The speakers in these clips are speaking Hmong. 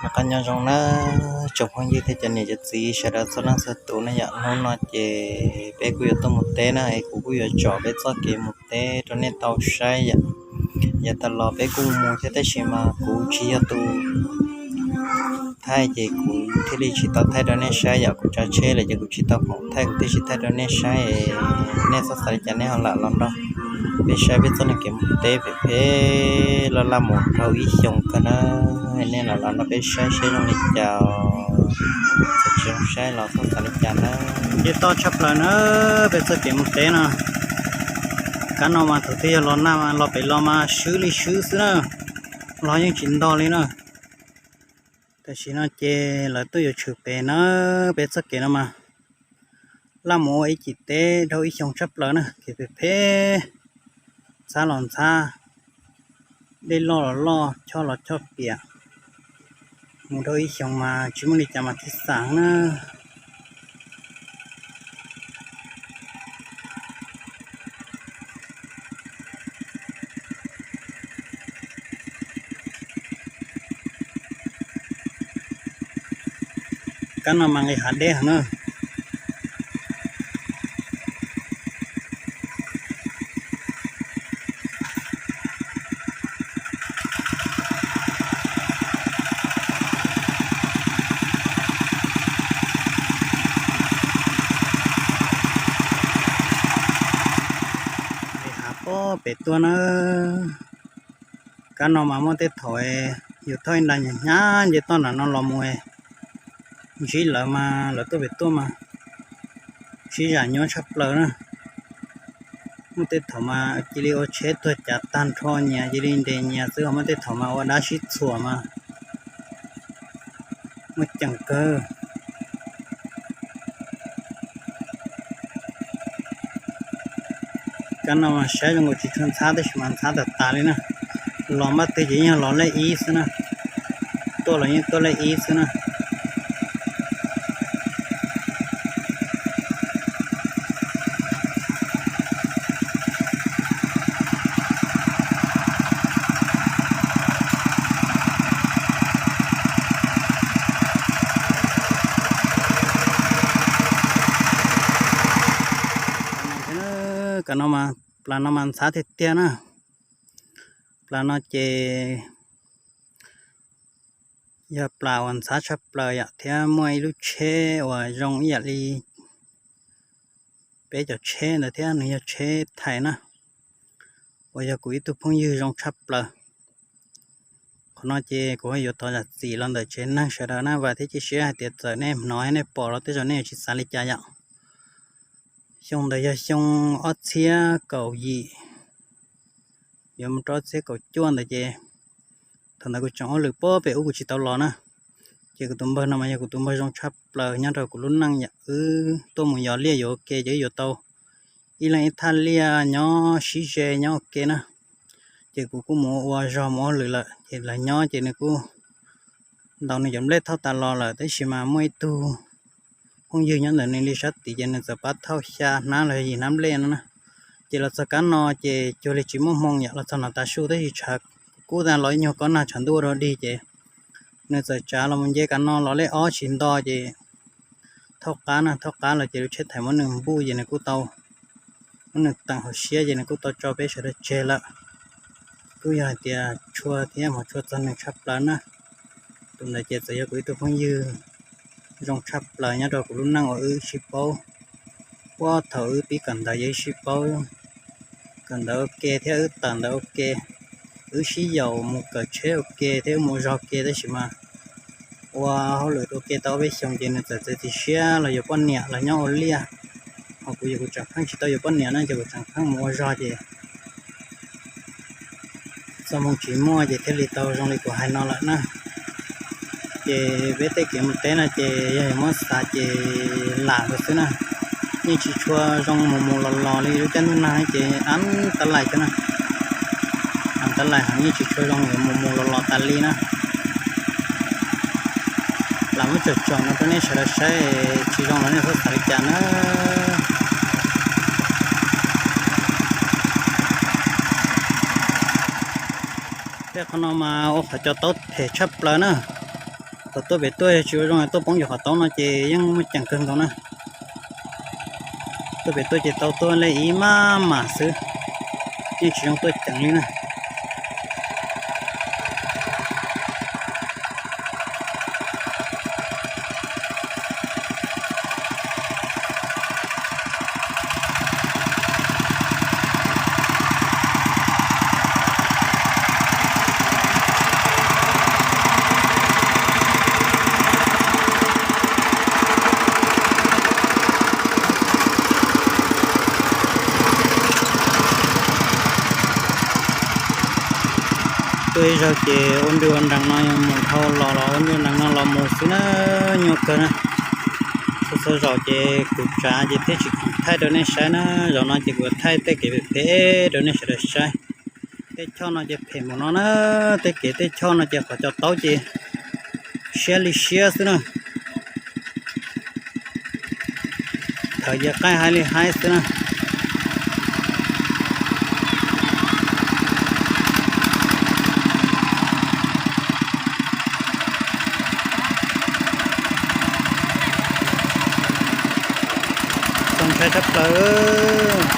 Noj qab nyob zoo na tsoom phooj ywg thiab cov niam cov txiv sawv daws txhua leej txhua tus na yom. Hnub no ces peb kuj yuav tuaj mus teb na es kuv kuj yuav tsom peb txoj kev mus teb rau nej tau saib yom. Yav tas los peb kuj mus thiab tab sis mas kuv tsis yog tus thaij ces kuv thiaj li tsis tau thaij rau nej saib yom. Kuv tsav tsheb lawm ces kuv tsis tau khoom thaij, kuv thiaj tsis thaij rau nej saib. Nej txhob xav li cas, nej ho lam los nrog peb saib peb txoj kev mus teb phem phem laj laj mus dhau ib xyoos kawg na. Nej lam los nrog peb saib seb zoo li cas, txawm tsis zoo saib los txhob xav li cas na. Nce toj tshaj plaws na, peb txoj kev mus teb no. Kab no mas thaum twg yog los nag mas los pem los mas swb li swb xwb na, los yeej tsis nto li na. Tam sim no ces lawv tuaj yuav tshwm pem na, peb txoj kev no mas laj mus ua ib cim teb dhau ib xyoos tshaj plaws na, kev phem phem, ntxhab los ntxhab, dej loj los loj, choj los choj piam, mus dhau ib xyoos mas tsis muaj li cas mas thiaj xam na. Kab no mas nqis hav deb heev na. Nqis hav pob pem tuaj na. Kab no mas muaj tej thaum yus thauj ib nra hnyav hnyav nce toj nram no los mus, ntsib lawv mas lawv tuaj pem tuaj mas sib zam nyuaj tshaj plaws na. Muaj tej thaum mas cia li ua tsheb tuag cav tag nrho nyias cia li nres nyias xwb, ho muaj tej thaum mas ua dab sib txhuam mas muaj ceem kawg. Kab no mas saib zoo nkaus tsis tshua ntxhab tab sis mas ntxhab tas tas li na. Los npaj twg ces yeej los lej ib xwb na, tuaj los yeej tuaj lej ib xwb na. Kab no mas, plas no mas ntxhab tiag tiag na. Plas no ces yog plas uas ntxhab tshaj plaws yom, thiab muaj ib lub tsheb uas zoo ib yam li peb cov tsheb ntawd thiab nws yog tsheb Thaib na, uas yog kuv ib tug phooj ywg zoo tshaj plaws. Qhov no ces kuv yuav thov zam txim los ntawm tsev neeg sawv daws na, vam thiab cia siab hais tias txawm nej hnov nej pom los tej zaum nej yuav tsis xav li cas yom. Xyoo ntawd yog xyoo ob txhiab kaum yim, yuav mus rau ob txhiab kaum cuaj ntawd ces thaum ntawd kuv tseem ua hauj lwm pob pem ub kuv tsis tau los na. Ces kuv tus npawg no mas yog kuv tus npawg zoo tshaj plaws nyob rau kuv lub neej yom, wb tuaj mus yos liaj yuav ua ke ces wb yuav tau ib leeg ib thaj liaj nyob sib ze nyob ua ke na. Ces kuv kuj mus ua zog mus ua hauj lwm lawm ces lawv nyob ces nws kuj ntaus nws cov nplej thauj tas los lawm, tab sis mas muaj ib tug phooj ywg nyob ntawm nws li sab tid ces nws txawm pab thauj xya hnab los yim hnab nplej no na. Ces los txog kab no ces cuag li tsis muaj hmoo yom, los txog no tav su tab sis tshav kub tag los ib nyuag kob nag tshav ntuj ua rau dig ces nws txawm tsav los mus nce kab no los lej ob tsis nto ces thauj qab na, thauj qab los ces lub tsheb Thaib muab nws npuj ces nws kuj tau, muab nws teem hauv siab ces nws kuj tau tso peb sawv daws tseg lawm. Kuj yog hais tias tshua thiab hmov tshua txog nws tshaj plaws na. Tus ntawd ces txawm yog kuv ib tug phooj ywg zoo tshaj plaws nyob rau kuv lub neej uas wb sib paub. Puag thaum wb pib kawm ntawv ces wb sib paub, kawm ntawv ua ke thiab wb tawm ntawv ua ke, wb sib yaum mus kawm tsheb ua ke thiab wb mus ua zog ua ke, tab sis mas ua hauj lwm ua ke tau ob peb xyoos ces nws txawm txiav txim siab los yuav poj niam los nyob ua liaj. Ho kuv yog kuv tseem pheej tsis tau yuav poj niam na, ces kuv tseem pheej mus ua zog ces txoj hmoo tsis muaj ces thiaj li tau zoo li kuv hais no lawm na. Ces peb tej kev mus teb no ces yog yuav muab xav ces lam lawm xwb na. Yeej tsis tshua zoo mus mus los los li lub caij ntuj nag ces ab tab laim xwb na. Ab tab laim heev, yeej tsis tshua zoo yuav mus mus los los tas li na. Lam muab tsom tsom no rau nej sawv daws saib, tsis zoo los nej txhob xav li cas na. Tej qhov no mas ua qhov cov taub phem tshaj plaws na. Thaum tuaj pem tuaj tsis ua zoo tuaj poob yus qhov taub no ces yeej muaj ceem kawg nkaus na. Tuaj pem tuaj ces tau tuaj li ib maj mam xwb, yeej tsis zoo tuaj ceev li na. Tuaj ib zaug ces ua nrwg ua nrees no mus dhau los los ua nrwg ua nrees no los mus xwb na, nyuaj kawg na. Txhua txhua zaus ces kuv tsav ces thiaj tsis khoom thaij rau nej saib na, zaum no ces kuv thaij tej kev phem phem rau nej sawv daws saib. Tej choj no ces phem mus no na, tej kev tej choj no ces qhov cov taub ces siab li siab xwb na. Thawv ces qaij haib li haib xwb na. Txaus ntshai tshaj plaws.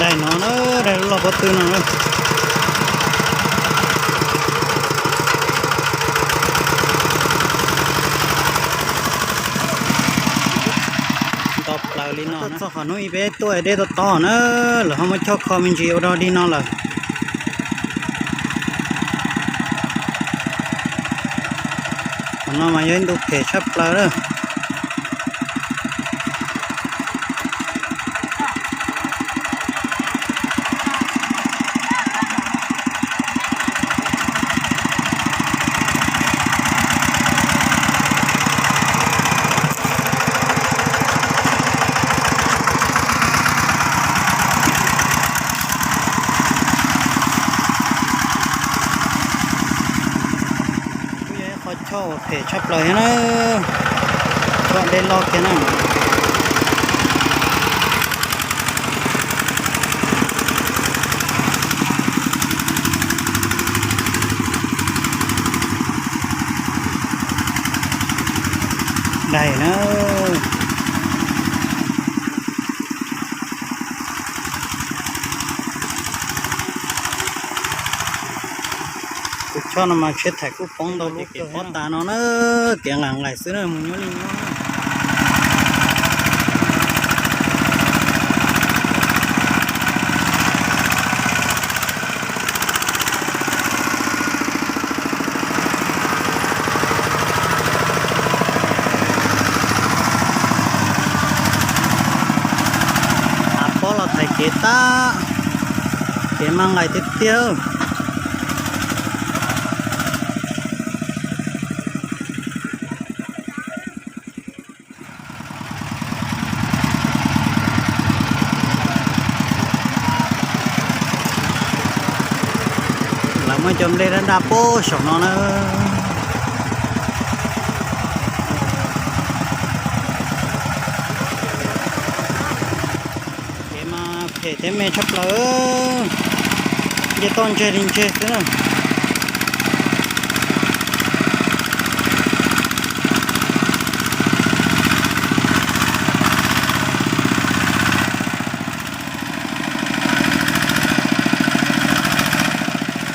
Daim no na, daim loj pob tw no na. Nto plaws li no, txog qhov hnub ib peb tuaj dej tob tob na, lawv ho muab choj kho me ntsis ua rau dig no lawm. Qhov no mas yog ib ntu phem tshaj plaws lawm. Kuj yog ib qho choj uas phem tshaj plaws thiab na, choj dej loj kiag na. Daim na. Tus choj no mas tsheb thaim kuj poob ntau lub kev pob tas no na, kev nqaim nqaim xwb na, mus nyuaj li nyuaj. Av pob los thaiv kev tag, kev mas nqaim tiag tiag. Lawv muaj cov nplej daj daj pem saum no na. Kev mas phem thiab me tshaj plaws, nce toj ntseg li ntseg xwb na.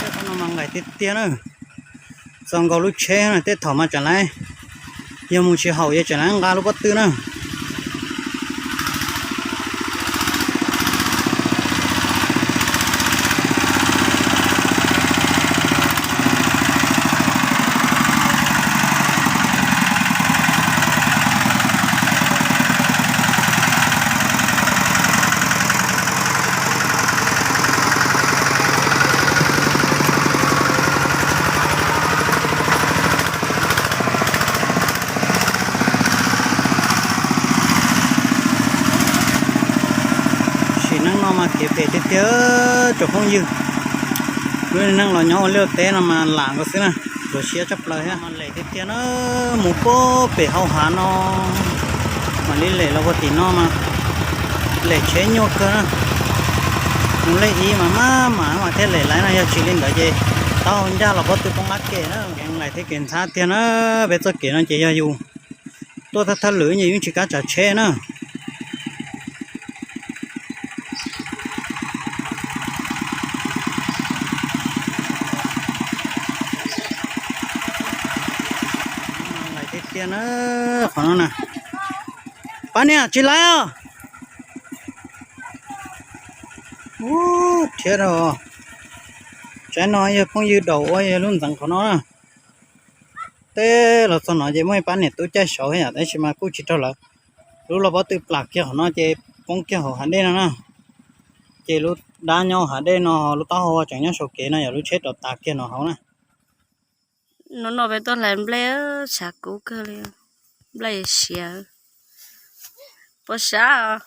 Tej qhov no mas nqaim tiag tiag na. Txaus nkaus lub tsheb na, tej thaum mas tseem laib, yog mus tsis haum yog tseem laib nqa lub pob tw na. Neej no mas kev phem tiag tiag tsoom phooj ywg. Lub neej los nyob ua liaj teb no mas lam nkaus xwb na, tu siab tshaj plaws thiab. Mas lem tiag tiag na, mus puag pem hauv hav no, mam li lem los puag tim no mas lem tsheb nyuaj kawg na. Mus lej ib mas maj mam mas thiaj lem laiv no, yog tsis li ntawd ces tau ncaj los pob tw poob qab ke na. Kev lais thiab kev ntxhab tiag na, peb txoj kev no ces yog yus tuaj thawj thawj lwm ces yeej tsis kam tsav tsheb na. Lais tiag tiag na, qhov no na. Pab niam tsis laiv os. Ub, thiab rau. Tsaib no yog phooj ywg daus ua yog lub ntxeev qhov no na. Teb los txog no ces muaj ib pab niam tub caij saud yom, tab sis mas kuj tsis raug lawv. Lub los pob tw plam kiag qhov no ces poob kiag hauv hav dej no na. Ces lub dab nyob hav dej no, lub taub hau tseem nyob saum kev no, yog lub tsheb rov tas kiag no hauv na. Hnub no peb tuaj hlais nplej, tshav kub kawg li, nplej siav. Puas sab os?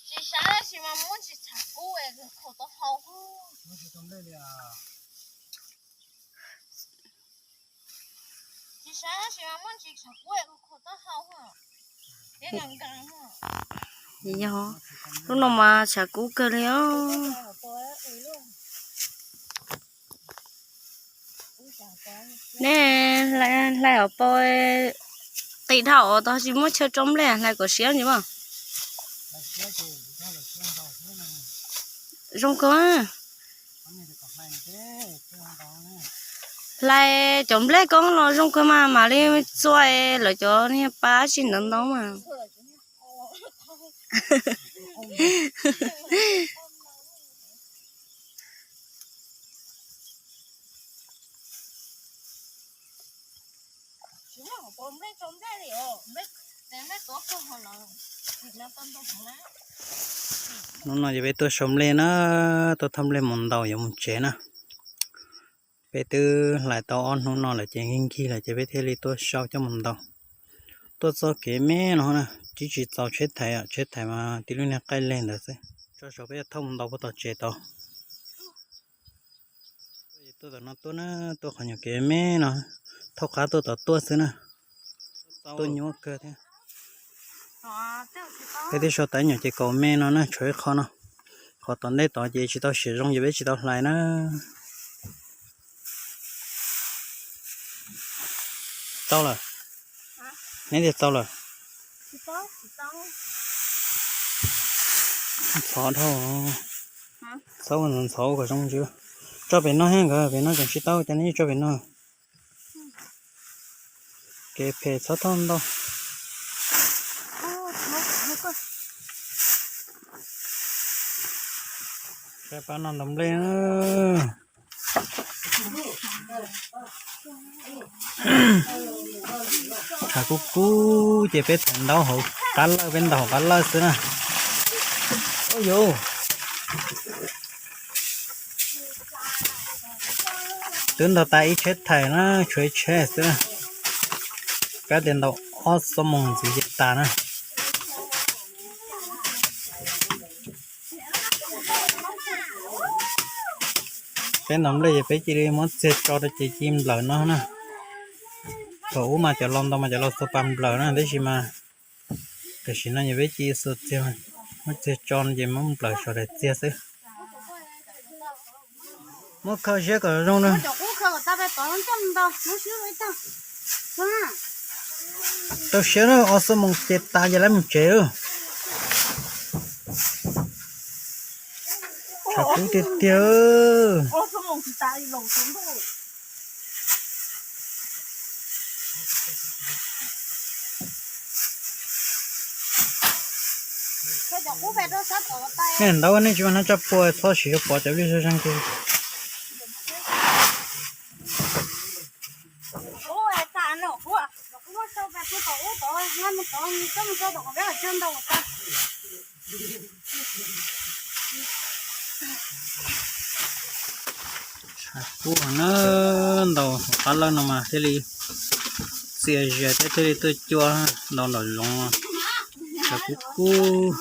Tsis sab tab sis mas muab ntsis tshav kub es khaum tau hau. Tsis sab tab sis mas muab ntsis tshav kub es khaum tau hau. Yog, lub no mas tshav kub kawg li os. Nej hlais hauv paus qis dhau os, tau tsis muab chaw tso nplej hlais kom siab ntsis mas. Zoo kawg. Hlais cov nplej koob los zoo kawg mas, mam li txua lawv cov niag pab tsis ntawd ntau mas. Hnub no ces peb tuaj sau nplej na, tuaj thauj nplej mus ntaus yuav mus tsev na. Peb twb hlais tau ob hnub no lawm ces nkig nkig lawm ces peb thiaj li tuaj sau coj mus ntaus. Tuaj txoj kev me no na, tib tsis txaus tsheb thaiv, tsheb thaiv mas tib lub niag qaij leg ntawd xwb. Tso saum peb yuav thauj mus ntaus puag tom tsev tod. Tuaj tom no tuaj na, tuaj qhov nyuam kev me no, thauj qab tuaj tom tuaj xwb na. Tuaj nyuaj kawg thiab. Peb twb sau tau nyuam ces kaum me no na, tshuav ib qho no. Qhov tom ntej tod ces tsis tau siav zoo ces peb tsis tau hlais na. Txaus lawm. Neb tias txaus lawm. Ntxhov dhau. Txhob ua ntxhov ua kom zoo ntsis. Tso pem no thiab nkawd, pem no tseem tsis tau, cas neb tso pem no. Kev phem txhob thauj ntau. Saib pab no ntaus nplej. Tshav kub kub ces peb tseem ntaus hauv qab lawj, peb ntaus hauv qab lawj xwb na. Ub yus, twb ntaus tas ib tsheb thaiv na, tshuav ib tsheb xwb na. Kab tias ntaus ob xuab moos ntxiv ces tas na. Peb ntaus nplej ces peb cia li muab txiag tso rau ces ci nplawm no na. Thaum ub mas cov laus ntaus mas cov laus xuas pas nplawm na, tab sis mas tam sim no ces peb ci xuas txiag, muab txiag tso ces muab nplawm saum daim txiag xwb. Muab khaws siab kom zoo na. Rau siab na, ob xuab moos ces tas ces lawv mus tsev lawm. Tiag tiag. Nej ntaub nej tsis muaj hnab tsaj pua txhob siv pov cov vij zeeg kiag. Tshav kub na, ntaus hauv qab lawj no mas thiaj li txias zias thiab thiaj li tuaj cua, ntaus nraum zoov tshav kub kub.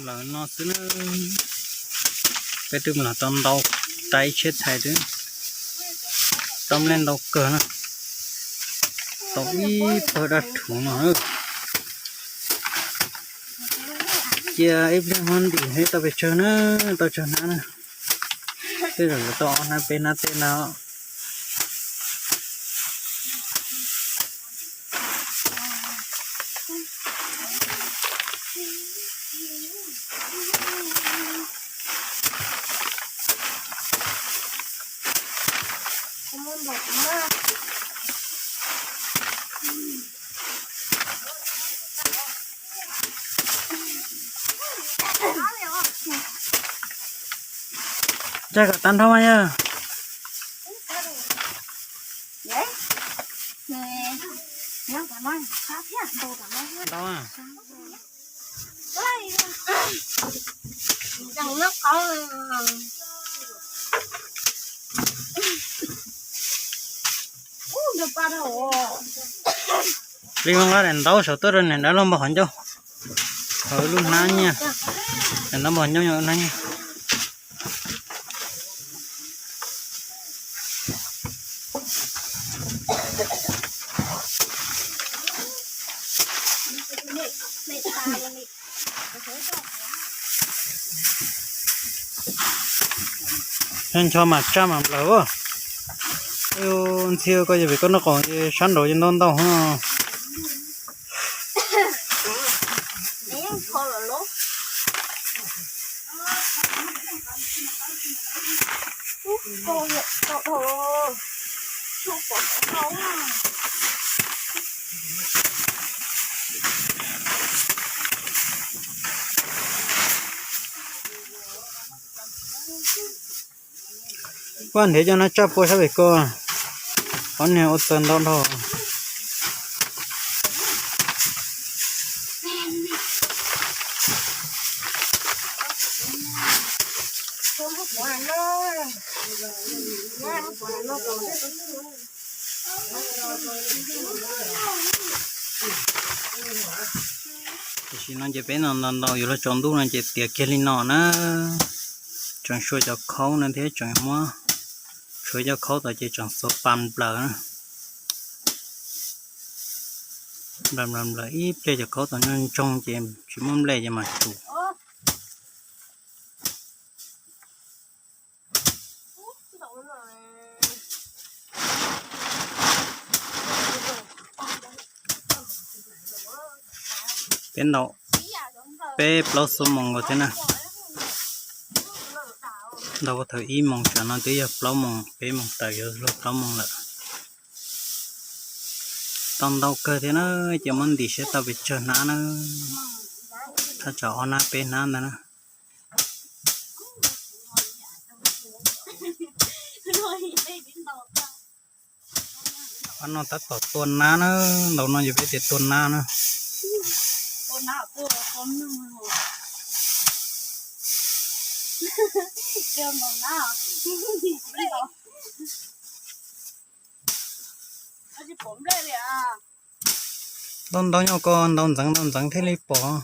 Lawv no xwb na, peb twb mus los tau ntau, tais ib tsheb thais twb tau nplej ntau kawg na, tau ib pawg dab rhuv no. Cia ib pliag muab ntim thiab tau pes tsawg na, tau tsawg hnab na. Tej zaum yuav tau ob hnab peb hnab tej na. Tsa kom tag nrho mas yog. Ntau a. Li nqa daim ntaub saum tuaj rau niam dab laug npog qhov ncauj. Qhov lub hnab nyiaj, daim ntaub npog ncauj nyob lub hnab nyiaj. Ncho mas tsaj mas nplawg. Ntxhi koj yog vim koj noj qaum ces sab nraud ces ntau ntau. Koj nrhiav cov hnab tsaj pua sab pem ko, qhov niag ua txawv ntau dhau. Tam sim no ces peb no ntau ntau yuav luag tsaus ntuj no ces tiav kiag li no na. Tseem xyuas cov khaub no thiab tseem muab, tshuav cov khaub tom ces tseem xuav pas nplawm na. Nplawm nplawm nplawm ib pliag cov khaub tom ntsoog ntsoog ces tsis muaj nplej ces mas tus. Peb ntaus peb plaub xuab moos nkaus thiab na. Ntaus thaum ib moos tsam no twb yog plaub moos peb moos tawm yuav luag plaub moos lawm. Tau ntau kawg thiab na, ces muab ntim seb tau pes tsawg hnab na. Thaj tsam ob hnab peb hnab ntawd na. Ob no tab tom tua nab na, ntaus no yog peb tias tua nab na. Ntau ntau nyob ko ntaus ntxeev ntaus ntxeev thiaj li pom.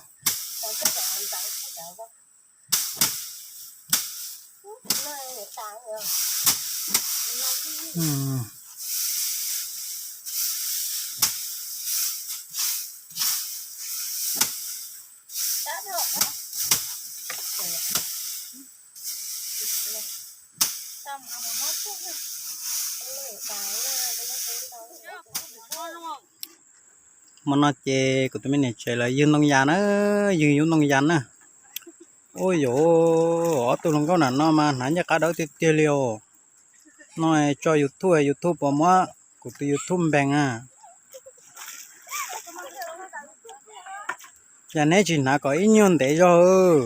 Hmo no ces kuv tus me niam tsev lawv ywg ntoo yas na, ywg yub ntoo yas na. Ua yuav ob tug hluas nkauj na no mas hnav ncaj qab dawb tiag tiag li os. No tso YouTube, YouTube puas muab kuv tus YouTube npeeg na. Yam neb tsis hnav kom ib nyuag ntev zog.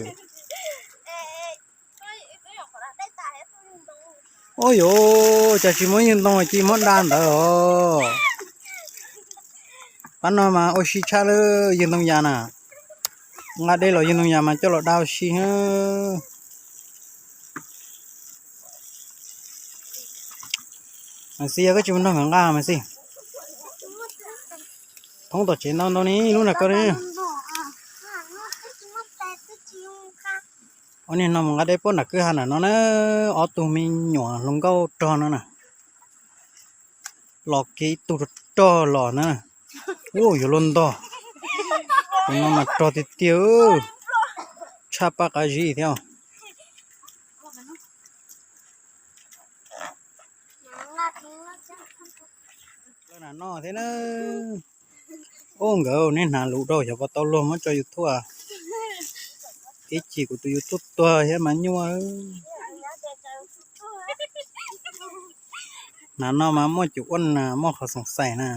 Ua yuav cas tsis muab ywg ntoo cia muab da ntawd os. Pab no mas ua si tshaj lawm ywg ntoo yas na. Nqa dej los ywg ntoo yas mas coj los da ua si. Mas xij yog koj tsis mus nrog nkawd nqa mas xij. Thoob tom tsev ntau ntau ne, lub nram koj ne. Ua niag no mus nqa dej puag nram kwj ha nram no na, ob tug me nyuam hluas nkauj rog no na. Los kiag ib tug rog rog los na. Ua yuav luag ntog. Tus no mas rog tiag tiag, tshaj paj qab zib thiab. Lawv hnav no thiab na. Ub, nkawd nej hnav lus rau xyov puas tau luag muab tso YouTube. Ib chim kuv tus YouTube tuag thiab mas nyuaj. Hnav no mas muaj cus ua na, muaj qhov xoom xais na.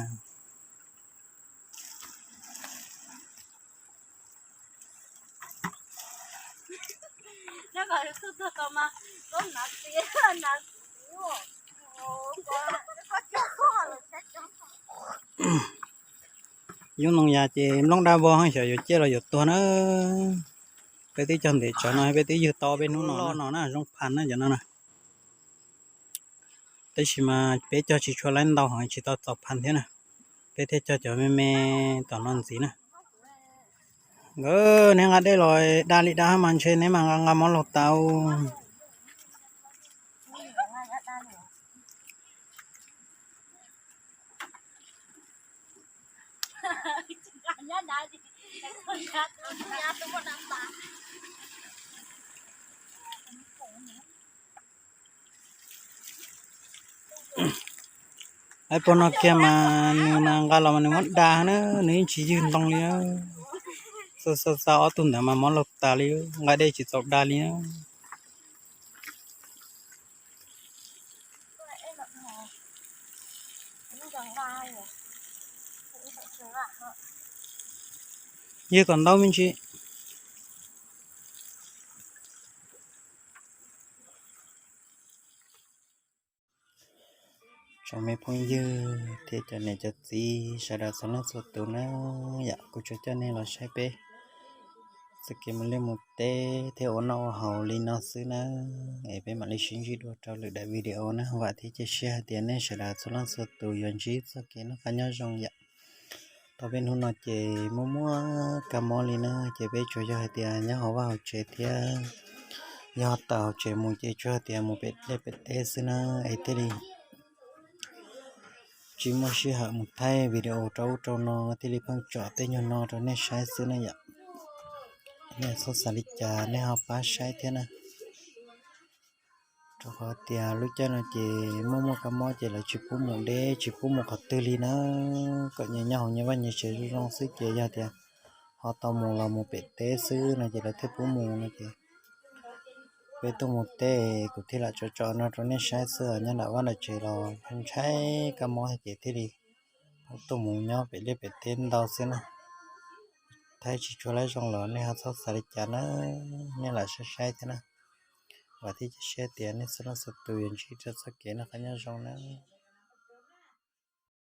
Yub ntoo yas ces nplooj daj vog xyov yuav ciaj los yuav tuag na. Peb twb cog ntev tsawv no peb twb ywg tau peb hnub no no na, zoo phas na cov no na. Tab sis mas peb cog tsis tshua laib ntau heev, tsis tau txaus phas thiab na. Peb thiaj cog cov me me tom no ntxiv na. Nkawd neb nqa dej los da li dab mas ntshe neb mas nqa nqa mov laug tau. Ib pog no kiag mas nws mas nqa los mas nws muab da na, nws yeej tsis ywg ntoo li. Xa xa xa ob tug ntawd mas mov laug tas li, nqa dej tsis txaus da li na. Ywg kom ntau me ntsis. Tsoom me phooj ywg thiab cov niam cov txiv sawv daws txhua leej txhua tus na, yam kuv tsuas coj nej los saib peb txoj kev mus liaj mus teb thiab ua noj ua haus li no xwb na. Es peb mam li sib ntsib dua rau lwm daim video na, vam thiab cia siab hais tias nej sawv daws txhua leej txhua tus yuav ntsib txoj kev noj qab nyob zoo yom. Tau peb hnub no ces muaj muaj kab mob li na, ces peb tsuas yog hais tias nyob hauv vaj hauv tsev thiab yog tawm hauv tsev mus ces tsuas hais tias mus pem liaj pem teb xwb na, es thiaj li tsis muaj sij hawm mus thaij video rau ub rau no thiaj li pheej tsom tej nyuag no rau nej saib xwb na yom. Nej txhob xav li cas nej ho pab saib thiab na. Rau qhov tias lub caij no ces muaj muaj kab mob ces lawv tsis pub mus deb tsis pub mus qhov twg li na, kom nyias nyob hauv nyias vaj nyias tsev zoo zoo xwb ces yog tias ho tau mus los mus pem teb xwb no ces lawv thiaj pub mus no ces peb tuaj mus teb kuv thiaj lam tso tso no rau nej saib xwb, nyob nram vaj nram tsev los ntshai kab mob ces thiaj li tuaj mus nyob pem liaj pem teb ntau xwb na. Thaij tsis tshua laib zoo los nej ho txhob xav li cas na, nej lam saib saib thiab na. Vam thiab cia siab tias nej txhua leej txhua tus yuav ntsib rau txoj kev noj qab nyob zoo na.